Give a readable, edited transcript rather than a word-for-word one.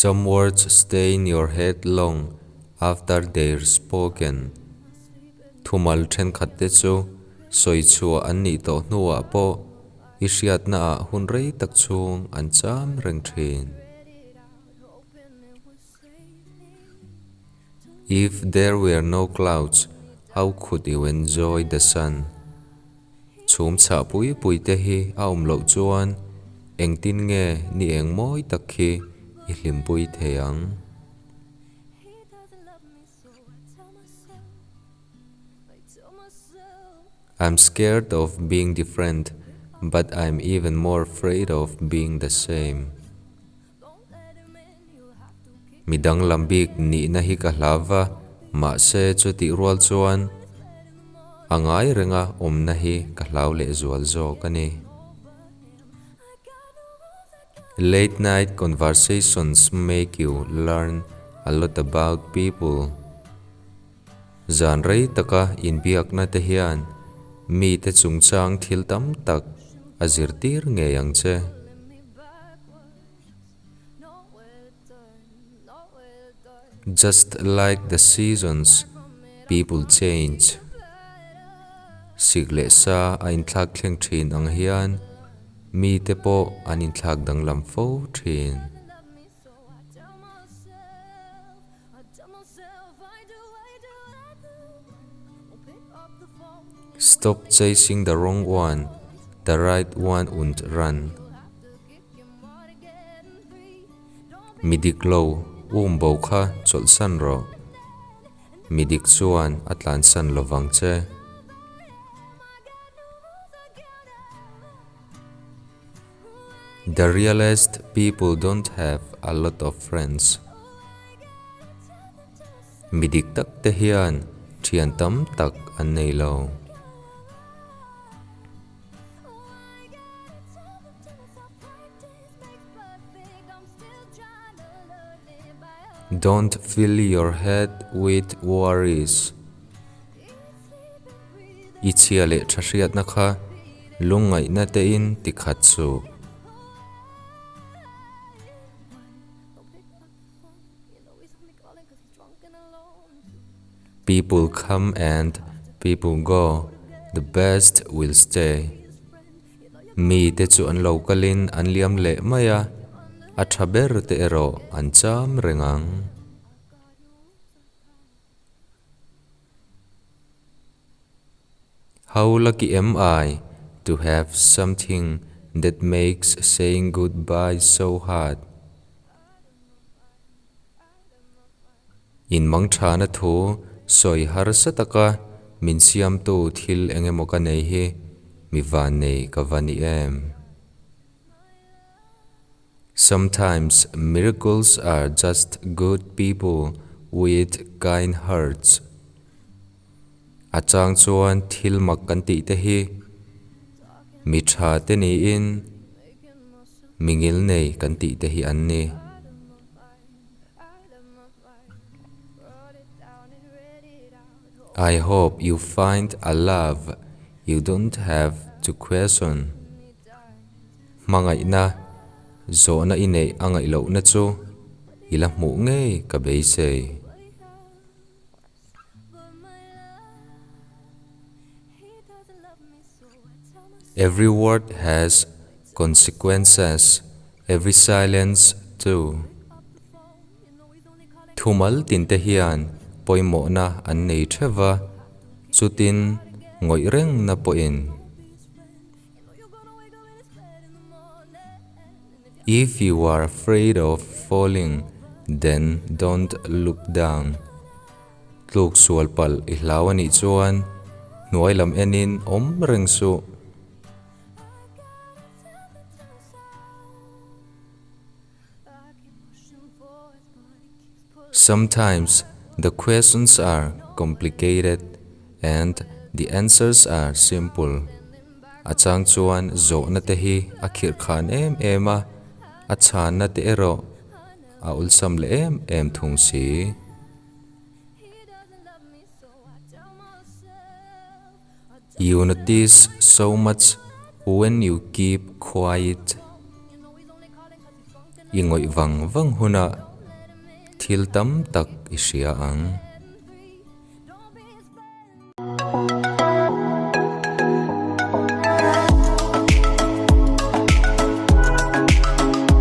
Some words stay in your head long after they're spoken. Thumal thenkhat te chu sawi chhuah an nih tawh hnuah pawh i hriatnaah hun rei tak chhung an cham reng thin. If there were no clouds, how could you enjoy the sun? Chhum chhah pui pui te hi a awm loh chuan engtin nge ni eng mawi tak khi i hlimpui thei ang? I'm scared of being different, but I'm even more afraid of being the same. Mi danglam bik nihna hi ka hlau va, mahse chutih rual chuan a ngai renga awmna hi ka hlau lehzual zawk a ni. Late night conversations make you learn a lot about people. Zan rei taka inbiakna te hian mite chungchang thil tam tak a zirtir ngei ang che. Just like the seasons, people change. Sik leh sa a inthlak thleng thin ang hian mite pawh an inthlak danglam fo thin. Stop chasing the wrong one, the right one won't run. Mi dik lo um bo kha chawlhsan rawh. Mi dik chuan a tlansan lovang che. The realest people don't have a lot of friends. Mi dik tak te hian thian tam tak an nei lo. Don't fill your head with worries. I chhia leh tha hriatna kha lungngaihna tein ti khat suh. People come and people go, the best will stay. Mi te chu an lo kalin an liam leh mai a, a tha ber te erawh an cham reng ang. How lucky am I to have something that makes saying goodbye so hard. In mangthana thu sawi harsa taka min siamtu thil eng emaw ka nei hi mi van nei ka va ni em. Sometimes miracles are just good people with kind hearts. A chang chuan thil mak kan tih te hi mi tha te niin mi ngil nei kan tih te hi an ni. I hope you find a love you don't have to question. Hmangaihna, zawhna i neih a ngaih lohna chu i la hmuh ngei ka beisei. Every word has consequences, every silence too. Thumal tinte hian pawimawhna an nei theuh va, chutin ngawih rengna pawhin. If you are afraid of falling, then don't look down. Tluk sual palh i hlau a nih chuan hnuai lam enin awm reng suh. Sometimes the questions are complicated and the answers are simple. A chang chuan zawhna te hi a khirh khan em em a, a chhanna te erawh a awlsam leh em em thung si. You notice so much when you keep quiet. I ngawih vang vang hunah. Thil tam tak i hria ang.